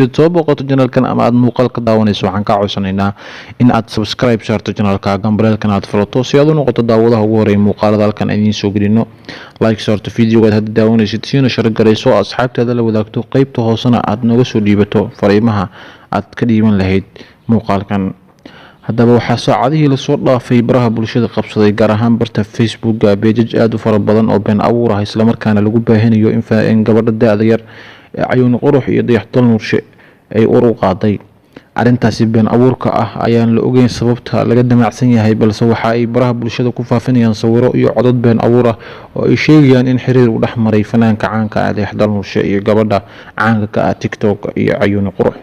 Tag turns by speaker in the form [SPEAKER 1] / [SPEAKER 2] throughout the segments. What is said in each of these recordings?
[SPEAKER 1] Soo booqato channelkan ama aad muuqaal ka daawanayso, waxaan kaa codsanaynaa in aad subscribe saarto channelka, gambaleelkan aad furato si aad u noqoto daawadaha ugu horeeya muuqaalada halkan idiin soo gelino. Like saarto videogaad hadda daawanaysid, siina share garayso, asxaabtaada la wadaagto, qeybta hoosena aad nooga soo dhiibato fariimaha aad ka dhiiban lahayd muuqaalkan. Haddaba, waxaa saacadihii lasoo dhaafay baraha bulshada qabsaday, gaar ahaan barta Facebooka, pages aada u fara badan oo been abuur ah, islamarkaana lagu baahinayo in gabadha da-da yar ee Cayuuni Qurux iyo Dayaxdal Nuurshe ay ur u qaaday. Arrintaasi been abuurka ah ayaan la ogeyn sababta laga damacsan yahay, balse waxa ay baraha bulshada ku faafinayaan sawiro iyo codod been abuur ah oo ay sheegayaan in xiriir uu dhex maray fanaanka caanka ah Dayaxdal Nuurshe iyo gabadha caanka ka ah TikTok iyo Cayuuni Qurux.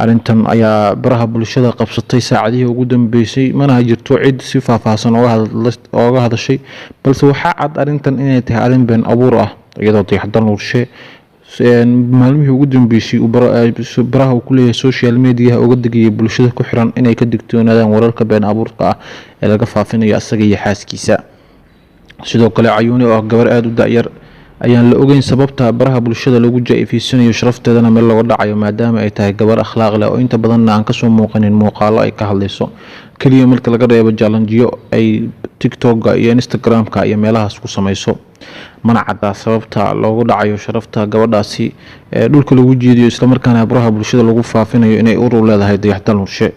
[SPEAKER 1] Arrintan ayaa baraha bulshada qabsatay saacadihii ugu dambeysay, mana jirto cid si faahfaahsan ooga hadashay, balse waxaa cad arrintan inay tahay arrin been abuur ah, iyadoo Dayaxdal Nuurshe maalmihii ugu dambeysay baraha uu ku leeyahay social mediaha uga digayay bulshada ku xiran inay ka digtoonaadaan wararka been abuurka ah ee laga faafinayo asaga iyo xaaskiisa. Sidoo kale, Cayuuni oo ah gabar aada u da-yar ayaan la ogeyn sababta baraha bulshada lagu jaa-ifeysanayo, sharafteedana meel looga dhacayo, maadaama ay tahay gabar akhlaaq leh oo inta badanna aan kasoo muuqanin muuqaalo ay ka hadlayso, keliya marka laga reebo challengeyo ay TikToka iyo Instagram-ka iyo meelahaas ku sameyso. Mana caddaa sababta loogu dhacayo sharafta gabadhaasi ee dhulka lagu jiidiyo, islamarkaana baraha bulshada lagu faafinayo inay urur leedahay Dayaxdal Nuurshe.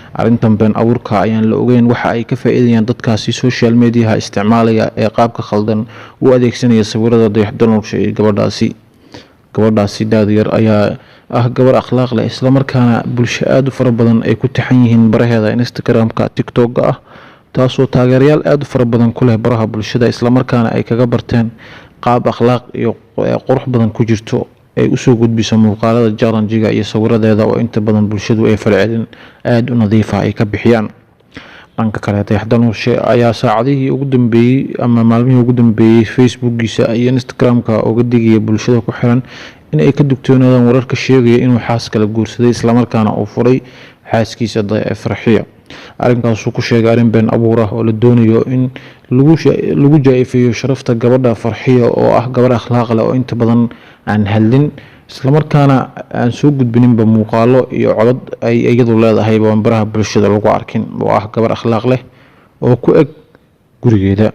[SPEAKER 1] Arrintan been abuurka ayaan la ogeyn waxa ay ka faa-iidayaan dadkaasi social mediaha isticmaalaya ee qaabka khaldan u adeegsanaya sawirada Dayaxdal Nuurshe iyo gabadhaasi. Gabadhaasi da-da yar ayaa ah gabar akhlaaq leh, islamarkaana bulsho aada u fara badan ay ku taxan yihiin baraheeda Instagram-ka, TikTok-ga ah, taasoo taageerayaal aada u fara badan ku leh baraha bulshada, islamarkaana ay kaga barteen qaab akhlaaq iyo qurux badan ku jirto ay usoo gudbiso muuqaalada challenge-ga iyo sawiradeeda, oo inta badan bulshadu ay falcelin aada u nadiifa ay ka bixiyaan. Dhanka kale, Dayaxdal Nuurshe ayaa saacadihii ugu dambeeyey ama maalmihii ugu dambeeyey Facebookiisa iyo Instagram-ka uga digaya bulshada ku xiran in ay ka digtoonaadaan wararka sheegaya inuu xaas kala guursaday, islamarkaana uu furay xaaskiisa Farxiya. Arrinkaasuu ku sheegay arrin been abuur ah oo la doonayo in lagu jaa-ifeeyo sharafta gabadha Farxiya, oo ah gabarh akhlaaq leh oo inta badan aan hadlin, islamarkaana aan soo gudbininba muuqaalo iyo codod ay iyadu leedahay baan baraha bulshada lagu arkin, oo ah gabar akhlaaq leh oo ku eg gurigeeda.